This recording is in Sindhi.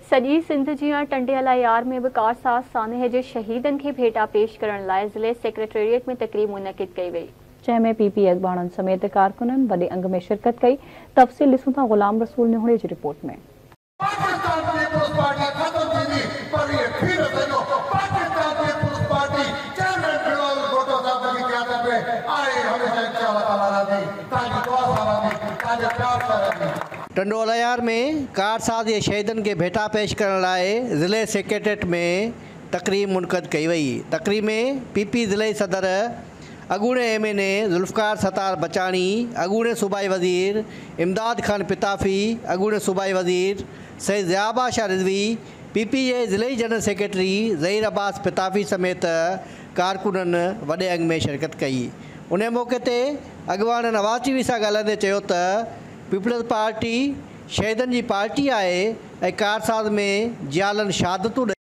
سڄي سنڌ جيان ٽنڊي الهيار ۾ به ڪارساز سانحي جي شهيدن کي ڀيٽا پيش ڪرڻ لاء ضلعي سيڪريٽريٽ ۾ تقريب منعقد ڪئي وئي. جنهن ۾ پي پي اڳواڻن سميت ڪارڪنن وڏي انگ ۾ شرڪت ڪئي. تفصيل ڏسون ٿا غلام رسول نهوڙي جي رپورٽ ۾. پاڪستان پيپلز پارٽي ختم ٿيندي پر اهي ٿي نه سگهيو، Pakistan peoples party chairman Bilawal Bhutto صاحب جي قيادت ۾ آهي هميشه انشاء الله تعاليٰ رهندي، توهان جي دعا سان رهندي، توهان جي پيار سان رهندي. ٽنڊو الهيار ۾ ڪارساز جي شهيدن کي ڀيٽا پيش ڪرڻ لاء ضلعي سيڪريٽريٽ ۾ تقريب منعقد ڪئي وئي. تقريب ۾ پي پي ضلعي صدر اڳوڻي M N A Zulfiqar Sattar Bachani, اڳوڻي صوبائي وزير امداد خان پتافي، اڳوڻي صوبائي وزير سيد ضياء بادشاهه رضوي، پي پي جي ضلعي جنرل سيڪريٽري ظهير عباس پتافي سميت ڪارڪنن وڏي انگ ۾ شرڪت ڪئي. انهي موقعي تي اڳواڻن آواز ٽي وي سان ڳالهائيندي چيو ته پيپلز پارٽي شهيدن جي پارٽي آهي ۽ ڪارساز ۾ جيالن شهادتون.